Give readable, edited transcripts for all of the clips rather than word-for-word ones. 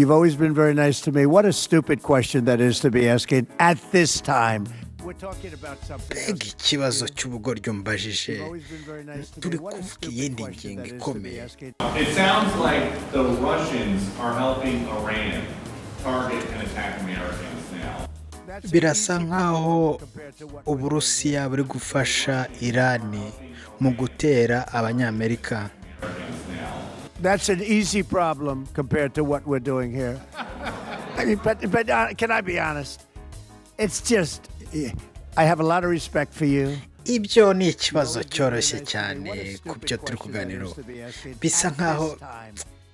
You've always been very nice to me. What a stupid question that is to be asking at this time. We're talking about something Mbega else. ikibazo cy'ubugoryi umbajije! You've always been very nice to me. Turi What a kuvuga stupid iyindi question ngingo that is to be ikomeye. asking. It sounds like the Russians are helping Iran target and attack Americans now. That's an Birasa easy nkaho problem compared to what we're doing here. Uburusiya buri gufasha Irani mu gutera Abanyamerika. Americans now. That's an easy problem compared to what we're doing here. I mean, but can I be honest? It's just, I have a lot of respect for you. Ibyo ni ikibazo cyoroshye cyane ku byo turi kuganiraho. Bisa nkaho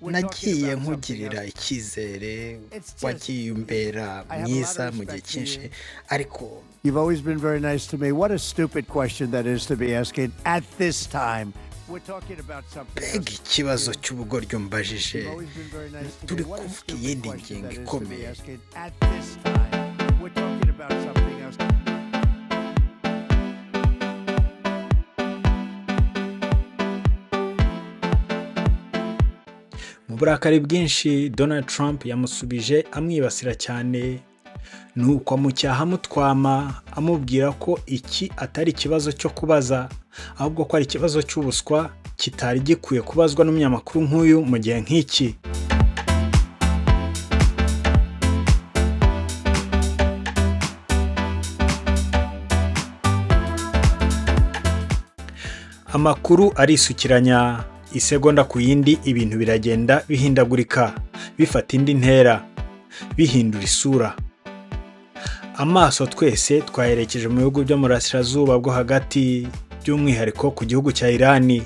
nagiye nkugirira icyizere, wagiye umbera mwiza mu gihe cyinshi, ariko You've always been very nice to me. What a stupid question that is to be asking at this time. We're talking about something Mbega else. ikibazo cy'ubugoryi umbajije! You've always been very nice to me. Turi What a kuvuga stupid iyindi question ngingo that is to be ikomeye. asking at this time. We're talking about something else. Mu burakari bwinshi, Donald Trump yamusubije amwibasira cyane, nuko amucyaha, amutwama, amubwira ko iki atari ikibazo cyo kubaza, ahubwo ko ari ikibazo cy'ubuswa kitari gikwiye kubazwa n'umunyamakuru nk'uyu mu gihe nk'iki. Amakuru arisukiranya isegonda ku yindi, ibintu biragenda bihindagurika, bifata indi ntera, bihindura isura. Amaso twese twayerekeje mu bihugu byo mu Burasirazuba bwo Hagati, by'umwihariko ku gihugu cya Irani,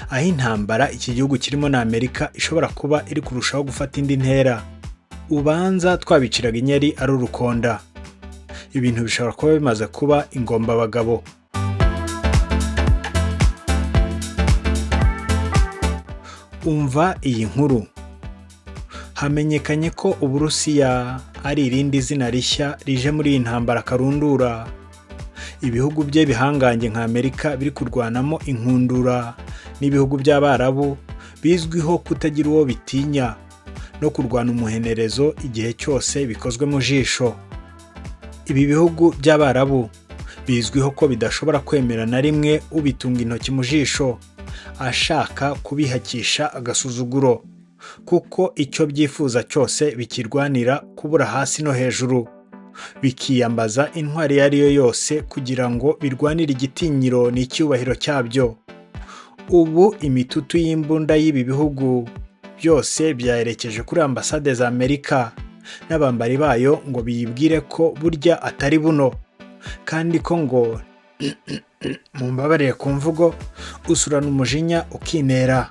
aho intambara iki gihugu kirimo na Amerika ishobora kuba iri kurushaho gufata indi ntera. Ubanza twabiciraga inyeri ari urukonda. Ibintu bishobora kuba bimaze kuba ingombabagabo. Umva iyi nkuru: Hamenyekanye ko Uburusiya ari irindi zina rishya rije muri iyi ntambara karundura ibihugu bye bihangange nka Amerika biri kurwanamo inkundura n'ibihugu by'Abarabu bizwiho kutagira uwo bitinya no kurwana umuhenerezo igihe cyose bikozwe mu jisho. Ibi bihugu by'Abarabu bizwiho ko bidashobora kwemera na rimwe ubitunga intoki mu jisho ashaka kubihakisha agasuzuguro, kuko icyo byifuza cyose bikirwanira kubura hasi no hejuru, bikiyambaza intwari iyo ari yo yose kugira ngo birwanire igitinyiro n'icyubahiro cyabyo. Ubu imitutu y'imbunda y'ibi bihugu byose byayerekeje kuri ambasade za Amerika n'abambari bayo ngo biyibwire ko burya atari buno, kandi ko ngo, mumbabarire ku mvugo, usurana umujinya ukinera.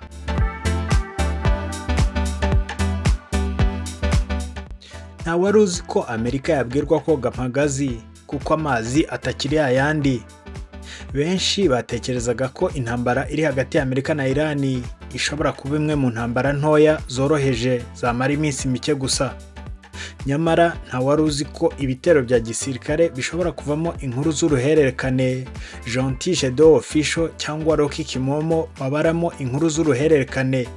Nta wari uzi ko Amerika yabwirwa koga mpagazi, kuko amazi atakiri ayandi. Benshi batekerezaga ko intambara iri hagati ya Amerika na Irani ishobora kuba imwe mu ntambara ntoya zoroheje zamara iminsi mike gusa. Nyamara nta wari uzi ko ibitero bya gisirikare bishobora kuvamo inkuru z'uruhererekane Gentil Gedeon Official cyangwa Rocky Kimomo babaramo inkuru z'uruhererekane,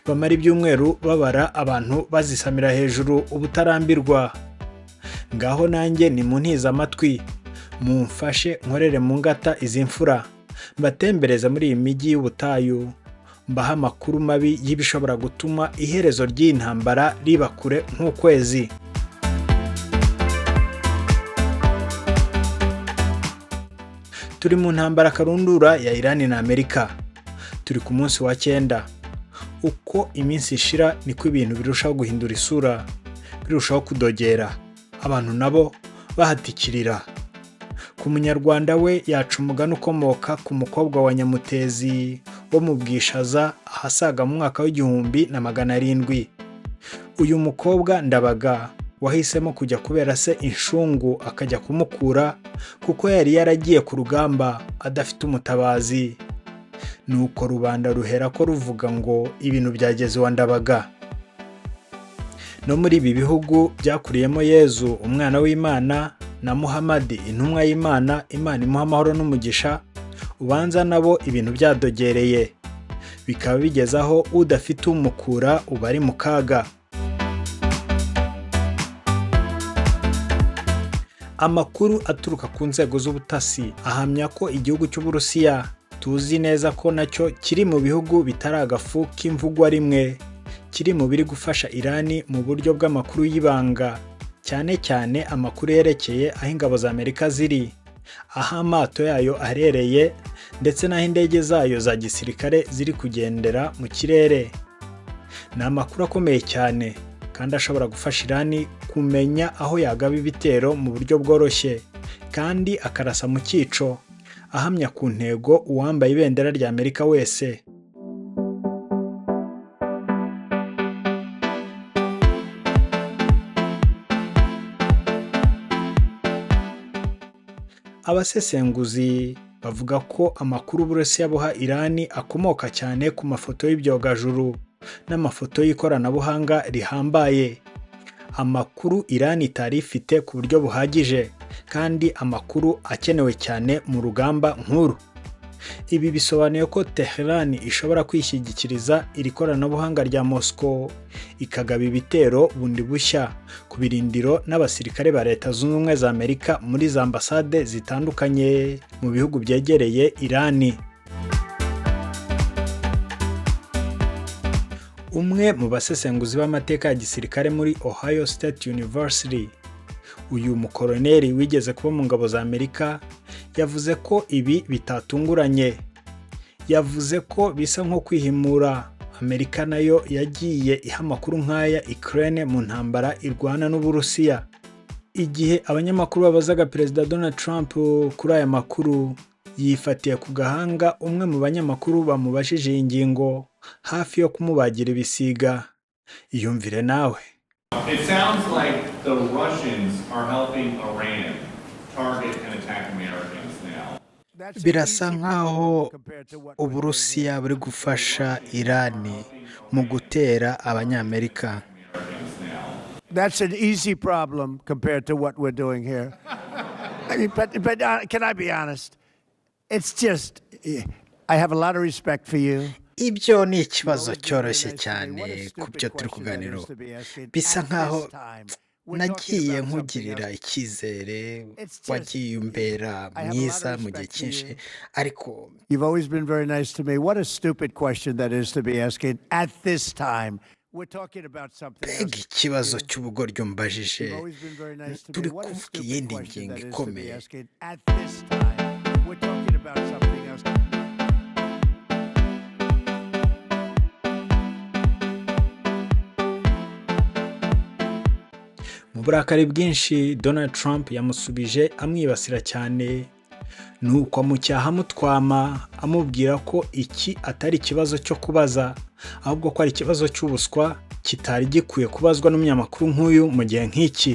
bamara ibyumweru babara, abantu bazisamira hejuru ubutarambirwa. Ngaho nanjye ni mu amatwi, mumfashe nkorere mu ngata izi mfura, mbatembereza muri iyi mijyi y'ubutayu, mbaha amakuru mabi y'ibishobora gutuma iherezo ry'iyi ntambara riba kure nk'ukwezi. Turi mu ntambara karundura ya Irani na Amerika. Turi ku munsi wa 9. Uko iminsi ishira niko ibintu birushaho guhindura isura, birushaho kudogera, abantu nabo bahatikirira. Ku Munyarwanda we yaca umugani ukomoka ku mukobwa wa Nyamutezi wo mu Bwishaza ahasaga mu mwaka w'1700. Uyu mukobwa Ndabaga wahisemo kujya kubera se inshungu, akajya kumukura kuko yari yaragiye ku rugamba adafite umutabazi. Nuko rubanda ruhera ko ruvuga ngo ibintu byageze iwa Ndabaga. No muri ibi bihugu byakuriyemo Yezu umwana w'Imana na Muhamadi intumwa y'Imana, Imana imuha amahoro n'umugisha, ubanza nabo ibintu byadogereye, bikaba bigeze aho udafite umukura uba ari mu kaga. Amakuru aturuka ku nzego z'ubutasi ahamya ko igihugu cy'Uburusiya, tuzi neza ko nacyo kiri mu bihugu bitari agafu k'imvugwa rimwe, kiri mu biri gufasha Irani mu buryo bw'amakuru y'ibanga, cyane cyane amakuru yerekeye aho ingabo za Amerika ziri, aho amato yayo aherereye ndetse n'aho indege zayo za gisirikare ziri kugendera mu kirere. Ni amakuru akomeye cyane kandi ashobora gufasha Irani kumenya aho yagaba ibitero mu buryo bworoshye kandi akarasa mu cyico, ahamya ku ntego uwambaye ibendera rya Amerika wese. Abasesenguzi bavuga ko amakuru Uburusiya buha Irani akomoka cyane ku mafoto y'ibyogajuru n'amafoto y'ikoranabuhanga rihambaye, amakuru Irani itari ifite ku buryo buhagije kandi amakuru akenewe cyane mu rugamba nk'uru. Ibi bisobanuye ko Tehran ishobora kwishyigikiriza iri koranabuhanga rya Moscow ikagaba ibitero bundi bushya ku birindiro n'abasirikare ba Leta Zunze Ubumwe za Amerika muri za ambasade zitandukanye mu bihugu byegereye Irani. Umwe mu basesenguzi b'amateka ya gisirikare muri Ohio State University, uyu mukoroneri wigeze kuba mu ngabo za Amerika, yavuze ko ibi bitatunguranye. Yavuze ko bisa nko kwihimura. Amerika nayo yagiye iha amakuru nk'aya Ukraine mu ntambara irwana n'Uburusiya. Igihe abanyamakuru babazaga Perezida Donald Trump kuri aya makuru, yifatiye ku gahanga umwe mu banyamakuru bamubajije iyi ngingo, hafi yo kumubagira ibisiga. Iyumvire nawe. It sounds like the Russians are helping Iran target and attack Americans now. Birasa nkaho Uburusiya buri gufasha Irani mu gutera Abanyamerika. Americans now. That's an easy problem compared to what we're doing here. I mean, but can I be honest? It's just, I have a lot of respect for you. Ibyo ni ikibazo cyoroshye cyane ku byo turi kuganira ubu. Bisa nkaho nagiye nkugirira icyizere, wagiye umbera mwiza mu gihe cyinshi, ariko You've always been very nice to me. What a stupid question that is to be asking at this time. We're talking about something mbega else. ikibazo cy'ubugoryi umbajije. You've always been very nice to me. Turi What a kuvuga stupid iyindi question ngingo that is to be ikomeye. asking at this time. We're talking about something else. Mu burakari bwinshi, Donald Trump yamusubije amwibasira cyane, nuko amucyaha amutwama, amubwira ko iki atari ikibazo cyo kubaza, ahubwo ko ari ikibazo cy'ubuswa kitari gikwiye kubazwa n'umunyamakuru nk'uyu mu gihe nk'iki.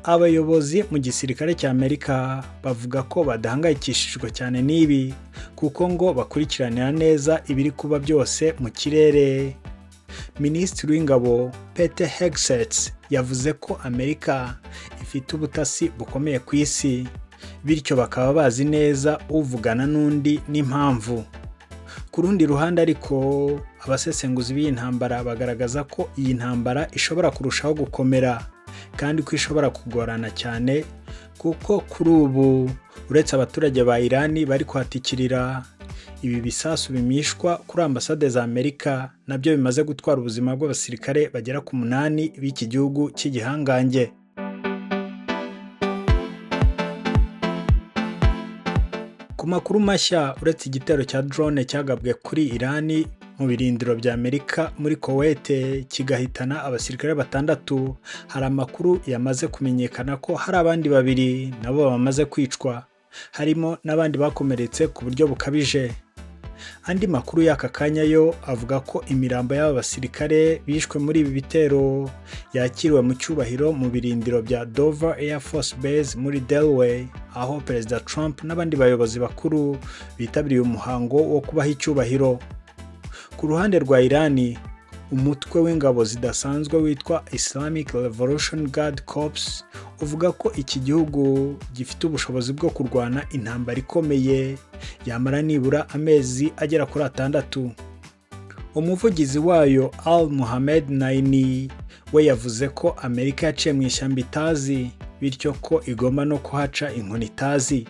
Abayobozi mu gisirikare cya Amerika bavuga ko badahangayikishijwe cyane n'ibi, kuko ngo bakurikiranira neza ibiri kuba byose mu kirere. Minisitiri w'Ingabo Pete Hegseth yavuze ko Amerika ifite ubutasi bukomeye ku isi, bityo bakaba bazi neza uvugana n'undi n'impamvu. Ku rundi ruhande ariko, abasesenguzi b'iyi ntambara bagaragaza ko iyi ntambara ishobora kurushaho gukomera kandi ko ishobora kugorana cyane, kuko kuri ubu uretse abaturage ba Irani bari kuhatikirira, ibi bisasu bimishwa kuri ambasade za Amerika nabyo bimaze gutwara ubuzima bw'abasirikare bagera ku 8 b'iki gihugu cy'igihangange. Ku makuru mashya, uretse igitero cya drone cyagabwe kuri Irani mu birindiro bya Amerika muri Kuwait kigahitana abasirikare 6, hari amakuru yamaze kumenyekana ko hari abandi 2 nabo bamaze kwicwa, harimo n'abandi bakomeretse ku buryo bukabije. Andi makuru y'aka kanya yo avuga ko imirambo y'aba basirikare bishwe muri ibi bitero yakiriwe mu cyubahiro mu birindiro bya Dover Air Force Base muri Delaware, aho Perezida Trump n'abandi bayobozi bakuru bitabiriye umuhango wo kubaha icyubahiro. Ku ruhande rwa Irani, umutwe w'ingabo zidasanzwe witwa Islamic Revolution Guard Corps uvuga ko iki gihugu gifite ubushobozi bwo kurwana intambara ikomeye yamara nibura amezi agera kuri 6. Umuvugizi wayo Al Mohammad Naini We yavuze ko Amerika yaciye mu ishyamba itazi, bityo ko igomba no kuhaca inkoni itazi.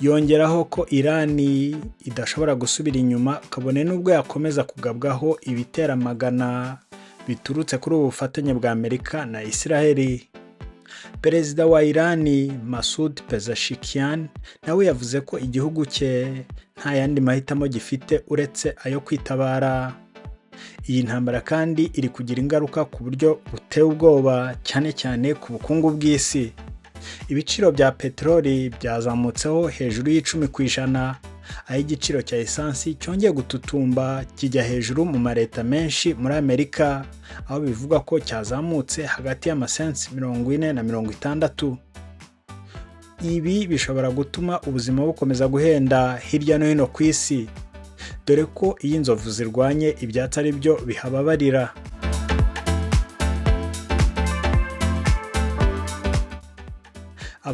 Yongeraho ko Irani idashobora gusubira inyuma kabone n'ubwo yakomeza kugabwaho ibitera amagana biturutse kuri ubu bufatanye bwa Amerika na Isiraheli. Perezida wa Irani Masoud Pezeshkian nawe yavuze ko igihugu cye nta yandi mahitamo gifite uretse ayo kwitabara. Iyi ntambara kandi iri kugira ingaruka ku buryo buteye ubwoba, cyane cyane ku bukungu bw'isi. Ibiciro bya peteroli byazamutseho hejuru y'10%, aho igiciro cya esansi cyongeye gututumba kijya hejuru mu maleta menshi muri Amerika, aho bivugwa ko cyazamutse hagati y'amasensi 40 na 60. Ibi bishobora gutuma ubuzima bukomeza guhenda hirya no hino ku isi, dore ko iyo inzovu zirwanye ibyatsi ari byo bihababarira.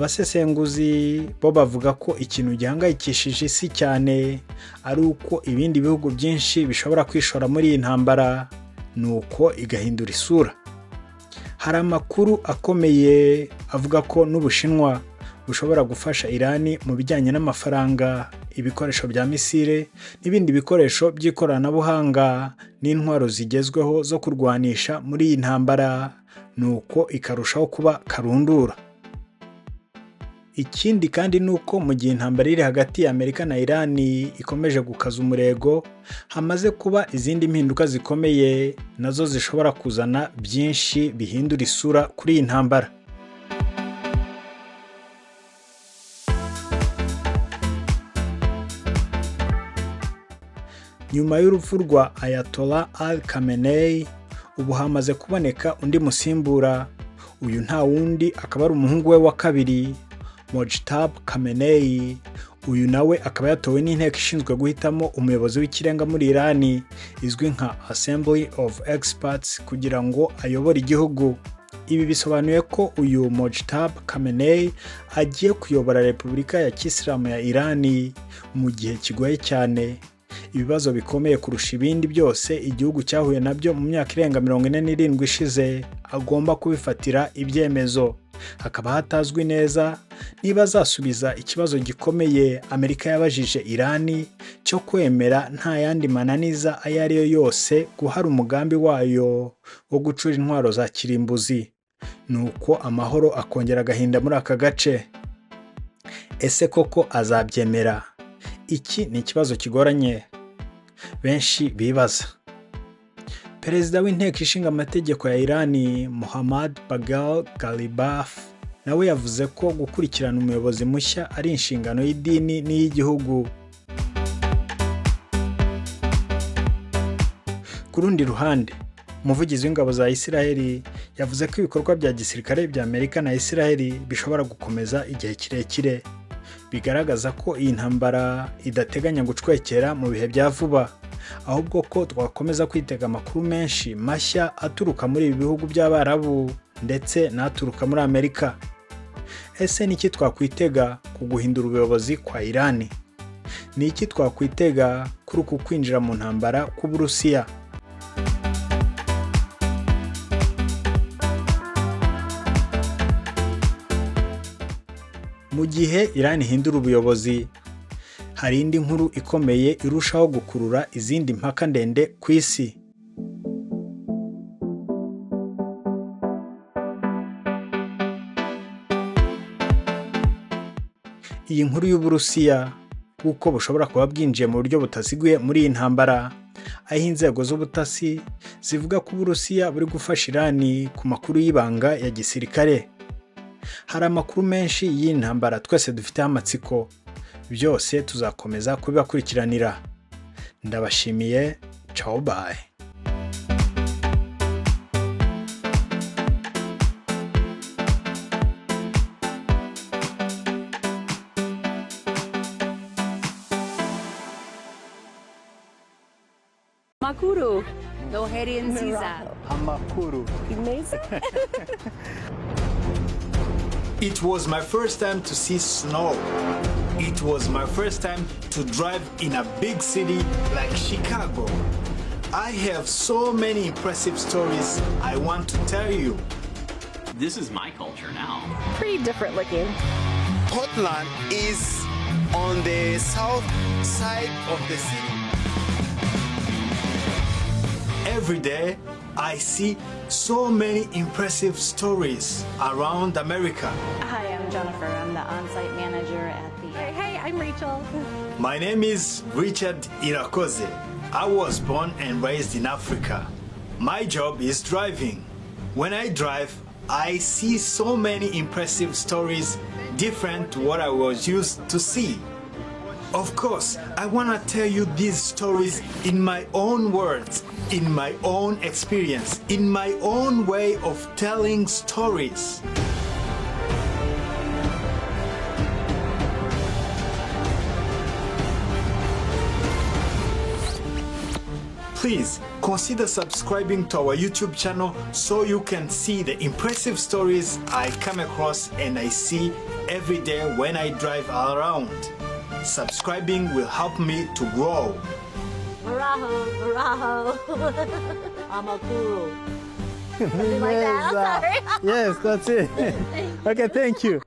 Abasesenguzi bo bavuga ko ikintu gihangayikishije isi cyane ari uko ibindi bihugu byinshi bishobora kwishora muri iyi ntambara, nuko igahindura isura. Hari amakuru akomeye avuga ko n'Ubushinwa bushobora gufasha Irani mu bijyanye n'amafaranga, ibikoresho bya misile n'ibindi bikoresho by'ikoranabuhanga n'intwaro zigezweho zo kurwanisha muri iyi ntambara, nuko ikarushaho kuba karundura. Ikindi kandi ni uko mu gihe intambara iri hagati ya Amerika na Irani ikomeje gukaza umurego, hamaze kuba izindi mpinduka zikomeye nazo zishobora kuzana byinshi bihindura isura kuri iyi ntambara. Nyuma y'urupfu rwa Ayatollah Ali Khamenei, ubu hamaze kuboneka undi musimbura. Uyu nta wundi akaba ari umuhungu we wa kabiri, Mojtaba Khamenei. Uyu nawe akaba yatowe n'inteko ishinzwe guhitamo umuyobozi w'ikirenga muri Irani, izwi nka Assembly of Experts, kugira ngo ayobore igihugu. Ibi bisobanuye ko uyu Mojtaba Khamenei agiye kuyobora Repubulika ya Kisilamu ya Irani mu gihe kigoye cyane. Ibibazo bikomeye kurusha ibindi byose igihugu cyahuye nabyo mu myaka irenga 47 ishize agomba kubifatira ibyemezo. Hakaba hatazwi neza niba azasubiza ikibazo gikomeye Amerika yabajije Irani cyo kwemera nta yandi mananiza ayo ari yo yose guhara umugambi wayo wo gucura intwaro za kirimbuzi, nuko amahoro akongera agahinda muri aka gace. Ese koko azabyemera? Iki ni ikibazo kigoranye benshi bibaza. Perezida w'inteko ishinga amategeko ya Irani Mohammad Bagher Ghalibaf nawe yavuze ko gukurikirana umuyobozi mushya ari inshingano y'idini n'iy'igihugu. Ku rundi ruhande, umuvugizi w'ingabo za Isiraheli yavuze ko ibikorwa bya gisirikare bya Amerika na Isiraheli bishobora gukomeza igihe kirekire, bigaragaza ko iyi ntambara idateganya gucwekera mu bihe bya vuba, ahubwo ko twakomeza kwitega amakuru menshi mashya aturuka muri ibi bihugu by'Abarabu ndetse n'aturuka muri Amerika. Ese ni iki twakwitega ku guhindura ubuyobozi kwa Irani? Ni iki twakwitega kuri uku kwinjira mu ntambara kw'Uburusiya? Mu gihe Irani ihindura ubuyobozi, hari indi nkuru ikomeye irushaho gukurura izindi mpaka ndende ku isi. Iyi nkuru y'Uburusiya kuko bushobora kuba bwinjiye mu buryo butaziguye muri iyi ntambara, aho inzego z'ubutasi zivuga ko Uburusiya buri gufasha Irani ku makuru y'ibanga ya gisirikare. Hari amakuru menshi y'iyi ntambara twese dufiteho amatsiko, byose tuzakomeza kubibakurikiranira. Ndabashimiye, ciao bye. Makuru, Noheri Nziza. Amakuru. It was my first time to see snow. It was my first time to drive in a big city like Chicago. I have so many impressive stories I want to tell you. This is my culture now. Pretty different looking. Portland is on the south side of the city. Every day, I see so many impressive stories around America. Hi, I'm Jennifer. I'm the on-site manager at the. Hey, I'm Rachel. My name is Richard Irakoze. I was born and raised in Africa. My job is driving. When I drive, I see so many impressive stories different to what I was used to see. Of course, I want to tell you these stories in my own words, in my own experience, in my own way of telling stories. Please consider subscribing to our YouTube channel so you can see the impressive stories I come across and I see every day when I drive around. Subscribing will help me to grow. Muraho, muraho. Amakuru. Something like that. I'm sorry. Yes, that's it. Okay, thank you.